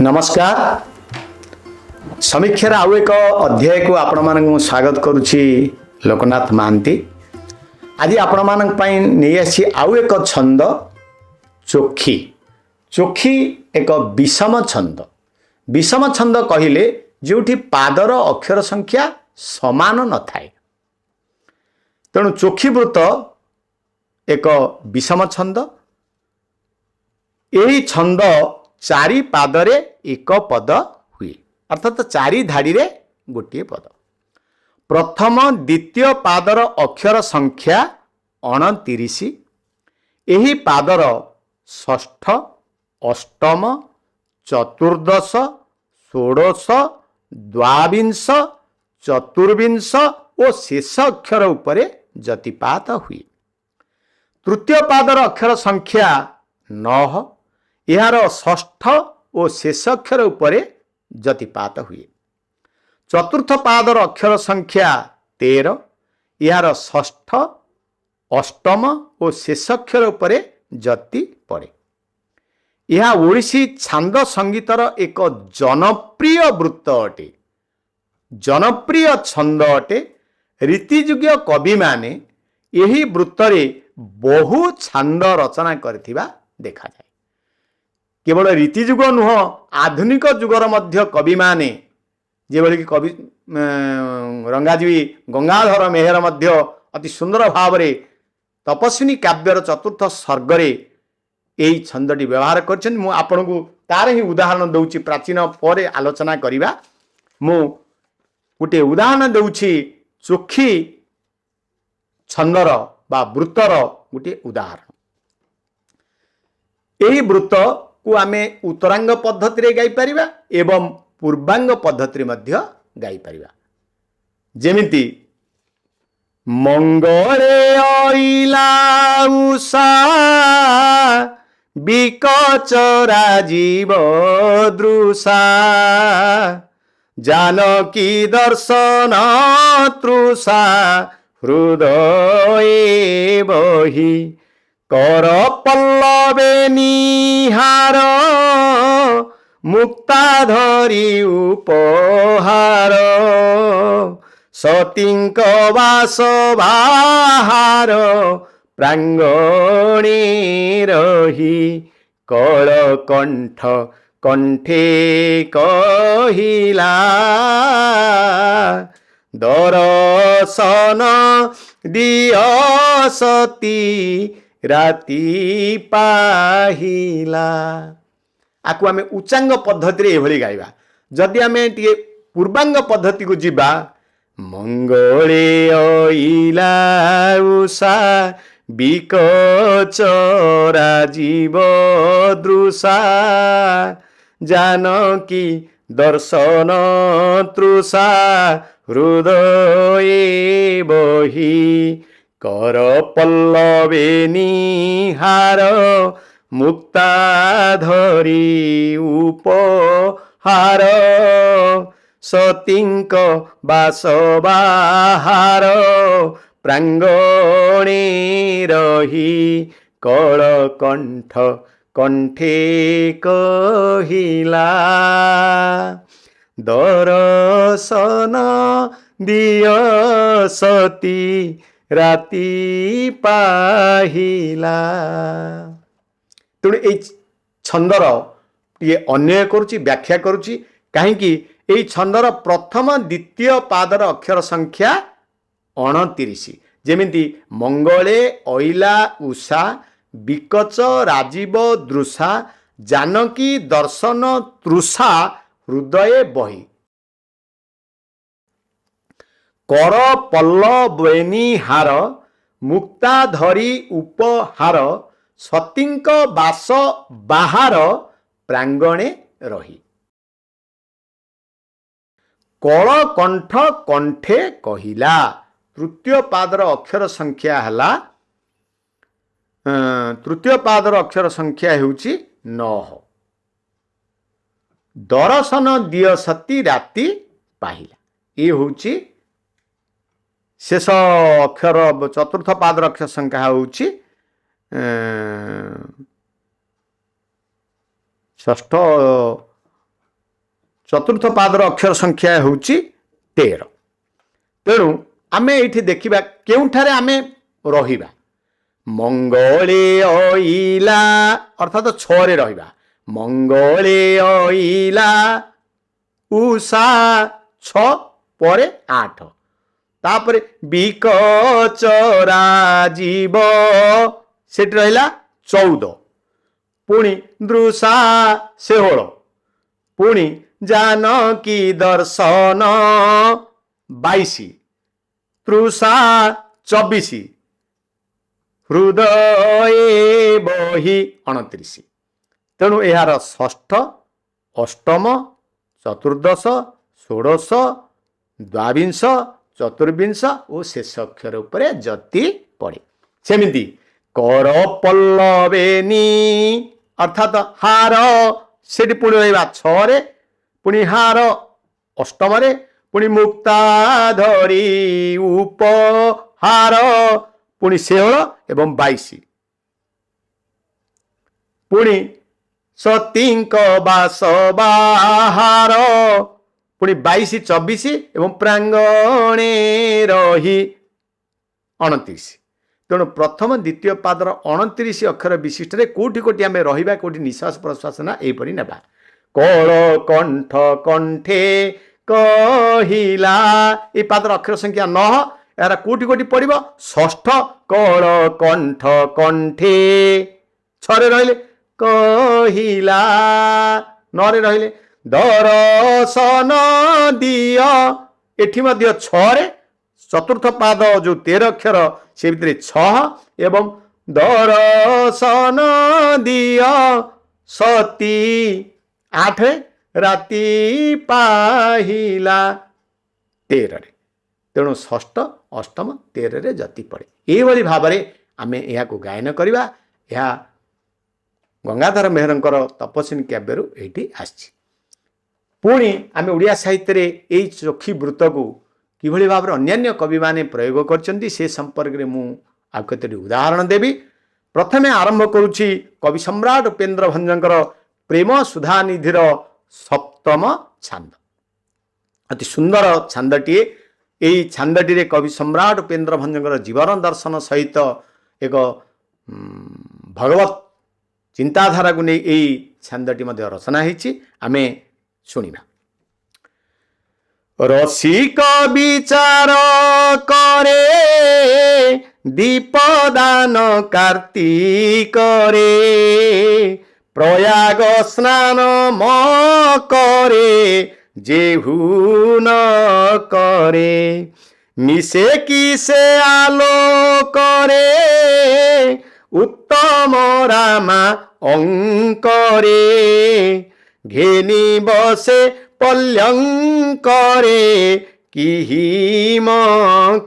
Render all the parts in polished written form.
ନମସ୍କାର। ସମୀକ୍ଷାର ଆଉ ଏକ ଅଧ୍ୟାୟକୁ ଆପଣମାନଙ୍କୁ ମୁଁ ସ୍ୱାଗତ କରୁଛି, ଲୋକନାଥ ମହାନ୍ତି। ଆଜି ଆପଣମାନଙ୍କ ପାଇଁ ନେଇ ଆସିଛି ଆଉ ଏକ ଛନ୍ଦ, ଚୋଖୀ। ଚୋଖୀ ଏକ ବିଷମ ଛନ୍ଦ। ବିଷମ ଛନ୍ଦ କହିଲେ ଯେଉଁଠି ପାଦର ଅକ୍ଷର ସଂଖ୍ୟା ସମାନ ନଥାଏ। ତେଣୁ ଚୋଖୀ ବୃତ୍ତ ଏକ ବିଷମ ଛନ୍ଦ। ଏହି ଛନ୍ଦ ଚାରି ପାଦରେ ଏକ ପଦ ହୁଏ, ଅର୍ଥାତ ଚାରି ଧାଡ଼ିରେ ଗୋଟିଏ ପଦ। ପ୍ରଥମ ଦ୍ୱିତୀୟ ପାଦର ଅକ୍ଷର ସଂଖ୍ୟା 29। ଏହି ପାଦର ଷଷ୍ଠ, ଅଷ୍ଟମ, ଚତୁର୍ଦ୍ଦଶ, ଷୋଡ଼ଶ, ଦ୍ୱାବିଂଶ, ଚତୁର୍ବିଂଶ ଓ ଶେଷ ଅକ୍ଷର ଉପରେ ଯତିପାତ ହୁଏ। ତୃତୀୟ ପାଦର ଅକ୍ଷର ସଂଖ୍ୟା 9। ଏହାର ଷଷ୍ଠ ଓ ଶେଷ ଅକ୍ଷର ଉପରେ ଯତିପାତ ହୁଏ। ଚତୁର୍ଥ ପାଦର ଅକ୍ଷର ସଂଖ୍ୟା 13। ଏହାର ଷଷ୍ଠ, ଅଷ୍ଟମ ଓ ଶେଷ ଅକ୍ଷର ଉପରେ ଯତି ପଡ଼େ। ଏହା ଓଡ଼ିଶୀ ଛାନ୍ଦ ସଙ୍ଗୀତର ଏକ ଜନପ୍ରିୟ ବୃତ୍ତ ଅଟେ, ଜନପ୍ରିୟ ଛନ୍ଦ ଅଟେ। ରୀତିଯୁଗୀୟ କବିମାନେ ଏହି ବୃତ୍ତରେ ବହୁ ଛାନ୍ଦ ରଚନା କରିଥିବା ଦେଖାଯାଏ। କେବଳ ରୀତିଯୁଗ ନୁହଁ, ଆଧୁନିକ ଯୁଗର ମଧ୍ୟ କବିମାନେ, ଯେଭଳିକି କବି ରଙ୍ଗାଜୀବୀ ଗଙ୍ଗାଧର ମେହେର ମଧ୍ୟ ଅତି ସୁନ୍ଦର ଭାବରେ ତପସ୍ୱିନୀ କାବ୍ୟର ଚତୁର୍ଥ ସର୍ଗରେ ଏହି ଛନ୍ଦଟି ବ୍ୟବହାର କରିଛନ୍ତି। ମୁଁ ଆପଣଙ୍କୁ ତାର ହିଁ ଉଦାହରଣ ଦେଉଛି। ପ୍ରାଚୀନ ପରେ ଆଲୋଚନା କରିବା। ମୁଁ ଗୋଟିଏ ଉଦାହରଣ ଦେଉଛି, ଚୋଖୀ ଛନ୍ଦର ବା ବୃତ୍ତର ଗୋଟିଏ ଉଦାହରଣ। ଏହି ବୃତ୍ତକୁ ଆମେ ଉତ୍ତରାଙ୍ଗ ପଦ୍ଧତିରେ ଗାଇପାରିବା ଏବଂ ପୂର୍ବାଙ୍ଗ ପଦ୍ଧତିରେ ମଧ୍ୟ ଗାଇପାରିବା। ଯେମିତି, ମଙ୍ଗଳେ ଅଇଲା ଉଷା, ବିକଚ ରାଜୀବ ଦୃଶା, ଜାନକୀ ଦର୍ଶନ ତୃଷା ହୃଦୟେ ବହି, କର ପଲ୍ଲବେ ନିହାର, ମୁକ୍ତା ଧରି ଉପହାର, ସତୀଙ୍କ ବାସ ବାହାର ପ୍ରାଙ୍ଗଣେ ରହି, କଳକଣ୍ଠ କଣ୍ଠେ କହିଲା, ଦରଶନ ଦିଅ ସତୀ, ରାତି ପାହିଲା। ଆକୁ ଆମେ ଉଚ୍ଚାଙ୍ଗ ପଦ୍ଧତିରେ ଏଭଳି ଗାଇବା। ଯଦି ଆମେ ଟିକେ ପୂର୍ବାଙ୍ଗ ପଦ୍ଧତିକୁ ଯିବା, ମଙ୍ଗଳେ ଅଇଲା ଉଷା, ବିକଚ ରାଜୀବ ଦୃଶା, ଜାନକୀ ଦର୍ଶନ ତୃଷା ହୃଦୟେ ବହି, କର ପଲ୍ଲବେ ନିହାର, ମୁକ୍ତା ଧରି ଉପହାର, ସତୀଙ୍କ ବାସ ବାହାର ପ୍ରାଙ୍ଗଣେ ରହି, କଳକଣ୍ଠ କଣ୍ଠେ କହିଲା, ଦରଶନ ଦିଅ ସତୀ, ରାତି ପାହିଲା। ତେଣୁ ଏଇ ଛନ୍ଦର ଟିକେ ଅନ୍ୱୟ କରୁଛି, ବ୍ୟାଖ୍ୟା କରୁଛି। କାହିଁକି ଏଇ ଛନ୍ଦର ପ୍ରଥମ ଦ୍ୱିତୀୟ ପାଦର ଅକ୍ଷର ସଂଖ୍ୟା 29। ଯେମିତି, ମଙ୍ଗଳେ ଅଇଲା ଉଷା, ବିକଚ ରାଜୀବ ଦୃଶା, ଜାନକୀ ଦର୍ଶନ ତୃଷା ହୃଦୟେ ବହି, କର ପଲ୍ଲବେନି ହାର, ମୁକ୍ତା ଧରି ଉପହାର, ସତୀଙ୍କ ବାସ ବାହାର ପ୍ରାଙ୍ଗଣେ ରହି, କଳକଣ୍ଠ କଣ୍ଠେ କହିଲା। ତୃତୀୟ ପାଦର ଅକ୍ଷର ସଂଖ୍ୟା ହେଲା, ତୃତୀୟ ପାଦର ଅକ୍ଷର ସଂଖ୍ୟା ହେଉଛି 9। ଦରଶନ ଦିଅ ସତୀ, ରାତି ପାହିଲା। ଇଏ ହେଉଛି ଶେଷ ଅକ୍ଷର ଚତୁର୍ଥ ପାଦର ଅକ୍ଷର ସଂଖ୍ୟା ହେଉଛି ଷଷ୍ଠ, ଚତୁର୍ଥ ପାଦର ଅକ୍ଷର ସଂଖ୍ୟା ହେଉଛି 13। ତେଣୁ ଆମେ ଏଇଠି ଦେଖିବା କେଉଁଠାରେ ଆମେ ରହିବା। ମଙ୍ଗଳେ ଅଇଲା, ଅର୍ଥାତ 6ରେ ରହିବା। ମଙ୍ଗଳେ ଅଇଲା ଉଷା, 6 ପରେ 8। ତାପରେ ବିକଚରା ଯିବ, ସେଠି ରହିଲା 14। ପୁଣି ଦୃଶା 16। ପୁଣି ଜାନକୀ ଦର୍ଶନ 22, ତୃଷା 24, ହୃଦୟ ବହି 29। ତେଣୁ ଏହାର ଷଷ୍ଠ, ଅଷ୍ଟମ, ଚତୁର୍ଦ୍ଦଶ, ଷୋଡ଼ଶ, ଦ୍ୱାବିଂଶ, ଚତୁର୍ବିଂଶ ଓ ଶେଷ ଅକ୍ଷର ଉପରେ ଯତି ପଡ଼େ। ସେମିତି କର ପଲ୍ଲବେନି, ଅର୍ଥାତ ହାର, ସେଠି ପୁଣି ରହିବା 6ରେ, ପୁଣି ହାର ଅଷ୍ଟମରେ, ପୁଣି ମୁକ୍ତା ଧରି ଉପହାର, ପୁଣି 16 ଏବଂ 22। ପୁଣି ସତୀଙ୍କ ବାସ ବାହାର, ପୁଣି 22, 24 ଏବଂ ପ୍ରାଙ୍ଗଣେ ରହି 29। ତେଣୁ ପ୍ରଥମ ଦ୍ୱିତୀୟ ପାଦର 29 ଅକ୍ଷର ବିଶିଷ୍ଟରେ କୋଉଠି କୋଉଠି ଆମେ ରହିବା, କୋଉଠି ନିଶ୍ୱାସ ପ୍ରଶ୍ୱାସ ନା ଏହିପରି ନେବା। କଳ କଣ୍ଠ କଣ୍ଠେ କହିଲା, ଏଇ ପାଦର ଅକ୍ଷର ସଂଖ୍ୟା 9। ଏହାର କୋଉଠି କୋଉଠି ପଡ଼ିବ? ଷଷ୍ଠ କଳ କଣ୍ଠ କଣ୍ଠେ 6ରେ ରହିଲେ, କହିଲା 9ରେ ରହିଲେ, ଦରଶନ ଦିଅ ଏଠି ମଧ୍ୟ 6ରେ, ଚତୁର୍ଥ ପାଦ ଯୋଉ 13 ଅକ୍ଷର ସେ ଭିତରେ 6 ଏବଂ ଦରଶନ ଦିଅ ସତୀ 8, ରାତି ପାହିଲା 13ରେ। ତେଣୁ ଷଷ୍ଠ, ଅଷ୍ଟମ, 13ରେ ଯତି ପଡ଼େ। ଏଇଭଳି ଭାବରେ ଆମେ ଏହାକୁ ଗାୟନ କରିବା। ଏହା ଗଙ୍ଗାଧର ମେହେରଙ୍କର ତପସ୍ୱିନୀ କାବ୍ୟରୁ ଏଇଠି ଆସିଛି। ପୁଣି ଆମେ ଓଡ଼ିଆ ସାହିତ୍ୟରେ ଏଇ ଚୋଖୀ ବୃତ୍ତକୁ କିଭଳି ଭାବରେ ଅନ୍ୟାନ୍ୟ କବିମାନେ ପ୍ରୟୋଗ କରିଛନ୍ତି, ସେ ସମ୍ପର୍କରେ ମୁଁ ଆଉ କେତୋଟି ଉଦାହରଣ ଦେବି। ପ୍ରଥମେ ଆରମ୍ଭ କରୁଛି କବି ସମ୍ରାଟ ଉପେନ୍ଦ୍ର ଭଞ୍ଜଙ୍କର ପ୍ରେମ ସୁଧାନିଧିର ସପ୍ତମ ଛାନ୍ଦ। ଅତି ସୁନ୍ଦର ଛାନ୍ଦଟିଏ। ଏଇ ଛାନ୍ଦଟିରେ କବି ସମ୍ରାଟ ଉପେନ୍ଦ୍ର ଭଞ୍ଜଙ୍କର ଜୀବନ ଦର୍ଶନ ସହିତ ଏକ ଭଗବତ ଚିନ୍ତାଧାରାକୁ ନେଇ ଏଇ ଛାନ୍ଦଟି ମଧ୍ୟ ରଚନା ହେଇଛି। ଆମେ ଶୁଣିବା। ରସିକ ବିଚାର କରେ ଦୀପଦାନ କାର୍ତ୍ତିକରେ, ପ୍ରୟାଗ ସ୍ନାନ ମକରେ ଯେହୁ ନ କରେ, ମିଶେ କି ସେ ଆଲୋକରେ ଉତ୍ତମ ରାମା ଅଙ୍କରେ, ଘେନି ବସେ ପଲ୍ୟଙ୍କରେ କିହିମ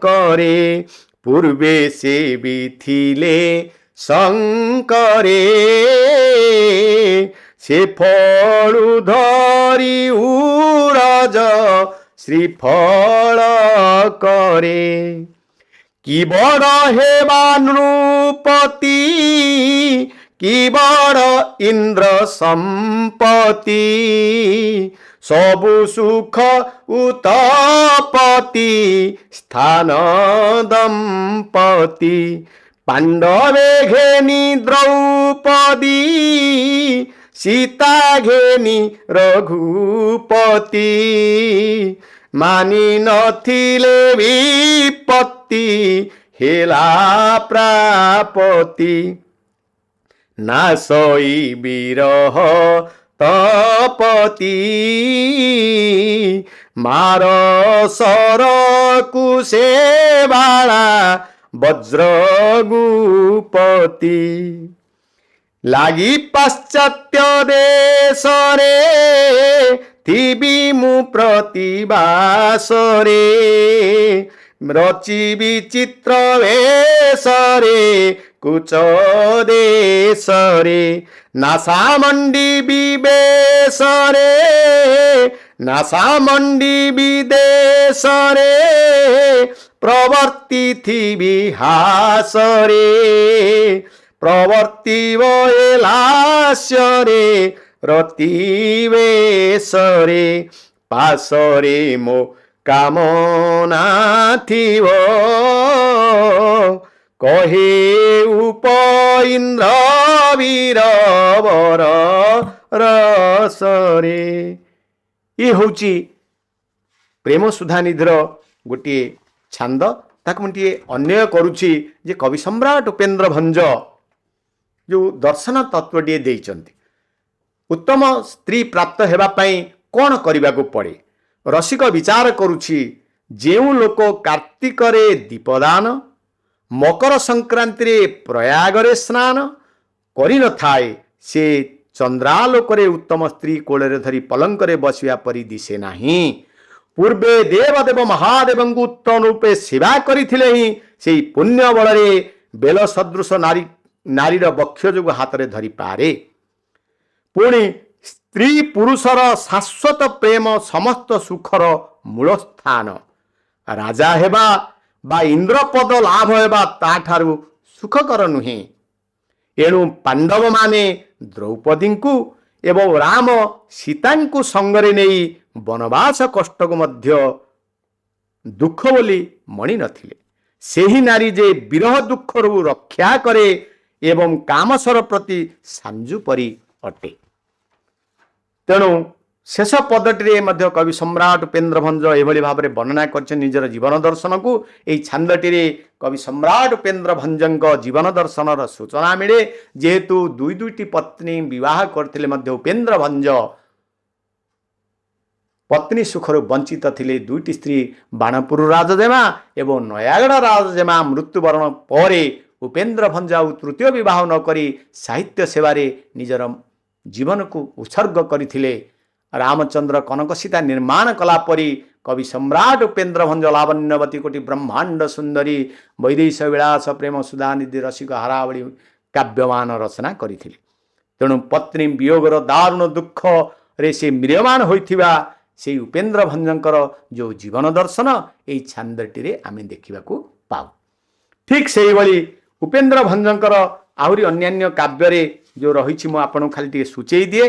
କରେ, ପୂର୍ବେ ସେ ବି ଥିଲେ ଶଙ୍କରେ, ସେ ଫଳୁ ଧରି ଉରଜ ଶ୍ରୀଫଳ କରେ। କି ବଡ଼ ହେବା ନୃପତି, କି ବଡ଼ ଇନ୍ଦ୍ର ସମ୍ପତ୍ତି, ସବୁ ସୁଖ ଉତପତି ସ୍ଥାନ ଦମ୍ପତି, ପାଣ୍ଡବେ ଘେନି ଦ୍ରୌପଦୀ, ସୀତା ଘେନି ରଘୁପତି, ମାନି ନଥିଲେ ବିପତ୍ତି ହେଲା ପ୍ରାପତି, ନାଶଇ ବିରହ ତପତି, ମାର ସରକୁ ସେ ବାଳା ବଜ୍ରଗୁପତି, ଲାଗି ପାଶ୍ଚାତ୍ୟ ଦେଶରେ ଥିବି ମୁଁ ପ୍ରତିବାସରେ, ରଚିବି ଚିତ୍ର ବେଶରେ କୁଚ ଦେଶରେ, ନାସା ମଣ୍ଡି ବିବେଶରେ, ନାସା ମଣ୍ଡି ବିଦେଶରେ, ପ୍ରବର୍ତ୍ତିଥିବି ହାସରେ, ପ୍ରବର୍ତ୍ତିବ ଏ ଲାସ୍ୟରେ ରତି ବେଶରେ, ପାଶରେ ମୋ କାମନା ଥିବ। କହେ ଉପ ଇନ୍ଦ୍ର ବୀରବର ରସରେ। ଇଏ ହେଉଛି ପ୍ରେମ ସୁଧାନିଧିର ଗୋଟିଏ ଛାନ୍ଦ। ତାକୁ ମୁଁ ଟିକେ ଅନ୍ୱୟ କରୁଛି ଯେ କବି ସମ୍ରାଟ ଉପେନ୍ଦ୍ର ଭଞ୍ଜ ଯେଉଁ ଦର୍ଶନ ତତ୍ତ୍ୱଟିଏ ଦେଇଛନ୍ତି, ଉତ୍ତମ ସ୍ତ୍ରୀ ପ୍ରାପ୍ତ ହେବା ପାଇଁ କ'ଣ କରିବାକୁ ପଡ଼େ। ରସିକ ବିଚାର କରୁଛି, ଯେଉଁ ଲୋକ କାର୍ତ୍ତିକରେ ଦୀପଦାନ, ମକର ସଂକ୍ରାନ୍ତିରେ ପ୍ରୟାଗରେ ସ୍ନାନ କରିନଥାଏ, ସେ ଚନ୍ଦ୍ରାଲୋକରେ ଉତ୍ତମ ସ୍ତ୍ରୀ କୋଳରେ ଧରି ପଲଙ୍କରେ ବସିବା ପରି ଦିଶେ ନାହିଁ। ପୂର୍ବେ ଦେବଦେବ ମହାଦେବଙ୍କୁ ଉତ୍ତମ ରୂପେ ସେବା କରିଥିଲେ ହିଁ ସେଇ ପୁଣ୍ୟ ବଳରେ ବେଲ ସଦୃଶ ନାରୀର ବକ୍ଷ ଯୋଗୁଁ ହାତରେ ଧରିପାରେ। ପୁଣି ସ୍ତ୍ରୀ ପୁରୁଷର ଶାଶ୍ୱତ ପ୍ରେମ ସମସ୍ତ ସୁଖର ମୂଳ ସ୍ଥାନ। ରାଜା ହେବା ବା ଇନ୍ଦ୍ରପଦ ଲାଭ ହେବା ତାଠାରୁ ସୁଖକର ନୁହେଁ। ଏଣୁ ପାଣ୍ଡବମାନେ ଦ୍ରୌପଦୀଙ୍କୁ ଏବଂ ରାମ ସୀତାଙ୍କୁ ସଙ୍ଗରେ ନେଇ ବନବାସ କଷ୍ଟକୁ ମଧ୍ୟ ଦୁଃଖ ବୋଲି ମଣି ନଥିଲେ। ସେହି ନାରୀ ଯେ ବିରହ ଦୁଃଖରୁ ରକ୍ଷା କରେ ଏବଂ କାମଶର ପ୍ରତି ସାଞ୍ଜୁ ପରି ଅଟେ। ତେଣୁ ଶେଷ ପଦଟିରେ ମଧ୍ୟ କବି ସମ୍ରାଟ ଉପେନ୍ଦ୍ର ଭଞ୍ଜ ଏଭଳି ଭାବରେ ବର୍ଣ୍ଣନା କରିଛନ୍ତି ନିଜର ଜୀବନ ଦର୍ଶନକୁ। ଏହି ଛାନ୍ଦଟିରେ କବି ସମ୍ରାଟ ଉପେନ୍ଦ୍ର ଭଞ୍ଜଙ୍କ ଜୀବନ ଦର୍ଶନର ସୂଚନା ମିଳେ। ଯେହେତୁ ଦୁଇ ଦୁଇଟି ପତ୍ନୀ ବିବାହ କରିଥିଲେ ମଧ୍ୟ ଉପେନ୍ଦ୍ର ଭଞ୍ଜ ପତ୍ନୀ ସୁଖରୁ ବଞ୍ଚିତ ଥିଲେ। ଦୁଇଟି ସ୍ତ୍ରୀ ବାଣପୁର ରାଜଜେମା ଏବଂ ନୟାଗଡ଼ ରାଜଜେମା ମୃତ୍ୟୁବରଣ ପରେ ଉପେନ୍ଦ୍ର ଭଞ୍ଜ ଆଉ ତୃତୀୟ ବିବାହ ନ କରି ସାହିତ୍ୟ ସେବାରେ ନିଜର ଜୀବନକୁ ଉତ୍ସର୍ଗ କରିଥିଲେ। ରାମଚନ୍ଦ୍ର କନକ ସୀତା ନିର୍ମାଣ କଲା ପରି କବି ସମ୍ରାଟ ଉପେନ୍ଦ୍ର ଭଞ୍ଜ ଲାବଣ୍ୟବତୀ କୋଟି ବ୍ରହ୍ମାଣ୍ଡ ସୁନ୍ଦରୀ ବୈଦେହୀଶ ବିଳାସ ପ୍ରେମ ସୁଧାନିଧି ରସିକ ହାରାବଳି କାବ୍ୟମାନ ରଚନା କରିଥିଲେ। ତେଣୁ ପତ୍ନୀ ବିୟୋଗର ଦାରୁଣ ଦୁଃଖରେ ସେ ମ୍ରିୟମାଣ ହୋଇଥିବା ସେଇ ଉପେନ୍ଦ୍ର ଭଞ୍ଜଙ୍କର ଯେଉଁ ଜୀବନ ଦର୍ଶନ, ଏଇ ଛାନ୍ଦଟିରେ ଆମେ ଦେଖିବାକୁ ପାଉ। ଠିକ୍ ସେଇଭଳି ଉପେନ୍ଦ୍ର ଭଞ୍ଜଙ୍କର ଆହୁରି ଅନ୍ୟାନ୍ୟ କାବ୍ୟରେ ଯେଉଁ ରହିଛି, ମୁଁ ଆପଣଙ୍କୁ ଖାଲି ଟିକେ ସୂଚେଇ ଦିଏ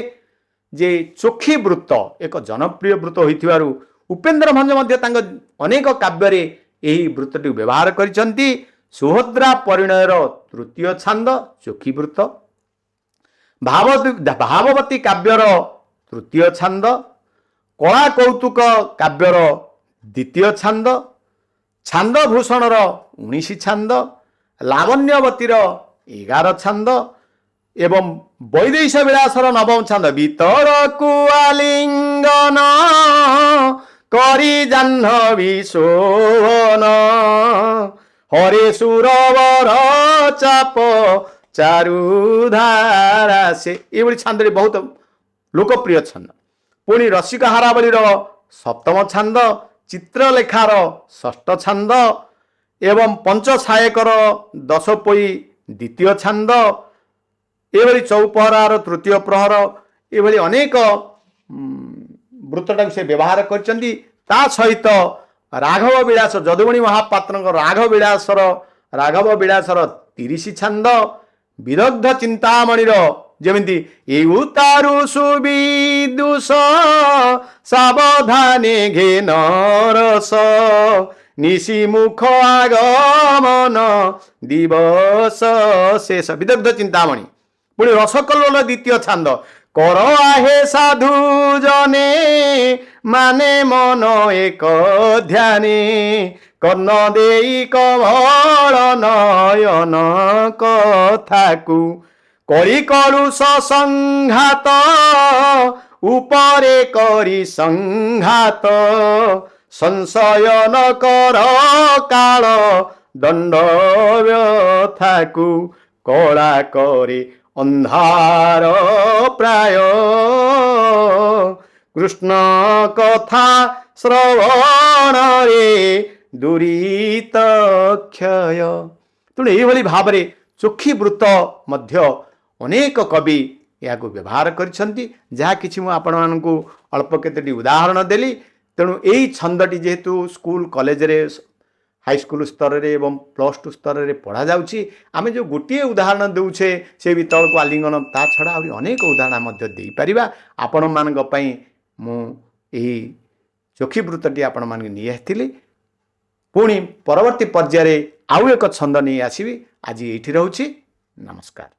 ଯେ ଚୋଖୀ ବୃତ୍ତ ଏକ ଜନପ୍ରିୟ ବୃତ୍ତ ହୋଇଥିବାରୁ ଉପେନ୍ଦ୍ର ଭଞ୍ଜ ମଧ୍ୟ ତାଙ୍କ ଅନେକ କାବ୍ୟରେ ଏହି ବୃତ୍ତଟିକୁ ବ୍ୟବହାର କରିଛନ୍ତି। ସୁଭଦ୍ରା ପରିଣୟର ତୃତୀୟ ଛାନ୍ଦ ଚୋଖୀ ବୃତ୍ତ, ଭାବବତୀ କାବ୍ୟର ତୃତୀୟ ଛାନ୍ଦ, କଳା କୌତୁକ କାବ୍ୟର ଦ୍ୱିତୀୟ ଛାନ୍ଦ, ଛାନ୍ଦଭୂଷଣର 19 ଛାନ୍ଦ, ଲାବଣ୍ୟବତୀର 11 ଛାନ୍ଦ ଏବଂ ବୈଦେହୀଶ ବିଳାସର ନବମ ଛାନ୍ଦ, ବିତଳକୁ ଆଲିଙ୍ଗନ କରି ଜାହ୍ନବୀ ଶୋଭନ ହରେ ସୁରବର ଚାପ ଚାରୁଧାରା ସେ, ଏଇଭଳି ଛାନ୍ଦଟି ବହୁତ ଲୋକପ୍ରିୟ ଛାନ୍ଦ। ପୁଣି ରସିକ ହାରାବଳୀର ସପ୍ତମ ଛାନ୍ଦ, ଚିତ୍ରଲେଖାର ଷଷ୍ଠ ଛାନ୍ଦ ଏବଂ ପଞ୍ଚଶାୟକର ଦଶପୋଇ ଦ୍ୱିତୀୟ ଛାନ୍ଦ, ଏଭଳି ଚଉପହରାର ତୃତୀୟ ପ୍ରହର, ଏଭଳି ଅନେକ ବୃତ୍ତଟାକୁ ସେ ବ୍ୟବହାର କରିଛନ୍ତି। ତା ସହିତ ରାଘବ ବିଳାସ, ଯଦୁମଣି ମହାପାତ୍ରଙ୍କ ରାଘବ ବିଳାସର 30 ଛାନ୍ଦ, ବିଦଗ୍ଧ ଚିନ୍ତାମଣିର ଯେମିତି ଏଇ ଉତାରୁ ସୁବିଦୁଷ ସାବଧାନେ ଘେନ ରସ ନିଶିମୁଖ ଆଗମନ ଦିବସ ଶେଷ, ବିଦଗ୍ଧ ଚିନ୍ତାମଣି। ପୁଣି ରସକଲ୍ଲୋଳ ଦ୍ୱିତୀୟ ଛାନ୍ଦ, କର ଆହେ ସାଧୁ ଜନେ ମାନେ ମନ ଏକ ଧ୍ୟାନେ କର୍ଣ୍ଣ ଦେଇ କମଳ ନୟନ କଥାକୁ କଳି କଳୁଷ ସଂଘାତ ଉପରେ କରି ସଂଘାତ ସଂଶୟ ନ କର କାଳ ଦଣ୍ଡ ବ୍ୟଥାକୁ କଳା କରି ଅନ୍ଧାର ପ୍ରାୟ କୃଷ୍ଣ କଥା ଶ୍ରବଣରେ ଦୁରିତ କ୍ଷୟ। ତେଣୁ ଏଇଭଳି ଭାବରେ ଚୋଖୀ ବୃତ୍ତ ମଧ୍ୟ ଅନେକ କବି ଏହାକୁ ବ୍ୟବହାର କରିଛନ୍ତି। ଯାହା କିଛି ମୁଁ ଆପଣମାନଙ୍କୁ ଅଳ୍ପ କେତୋଟି ଉଦାହରଣ ଦେଲି। ତେଣୁ ଏଇ ଛନ୍ଦଟି ଯେହେତୁ ସ୍କୁଲ କଲେଜରେ, ହାଇସ୍କୁଲ ସ୍ତରରେ ଏବଂ +2 ସ୍ତରରେ ପଢ଼ାଯାଉଛି। ଆମେ ଯେଉଁ ଗୋଟିଏ ଉଦାହରଣ ଦେଉଛେ, ସେ ବି ତଳକୁ ଆଲିଙ୍ଗନ, ତା ଛଡ଼ା ଆହୁରି ଅନେକ ଉଦାହରଣ ମଧ୍ୟ ଦେଇପାରିବା। ଆପଣମାନଙ୍କ ପାଇଁ ମୁଁ ଏହି ଚୋଖୀ ବୃତ୍ତଟି ଆପଣମାନଙ୍କୁ ନେଇ ଆସିଥିଲି। ପୁଣି ପରବର୍ତ୍ତୀ ପର୍ଯ୍ୟାୟରେ ଆଉ ଏକ ଛନ୍ଦ ନେଇ ଆସିବି। ଆଜି ଏଇଠି ରହୁଛି। ନମସ୍କାର।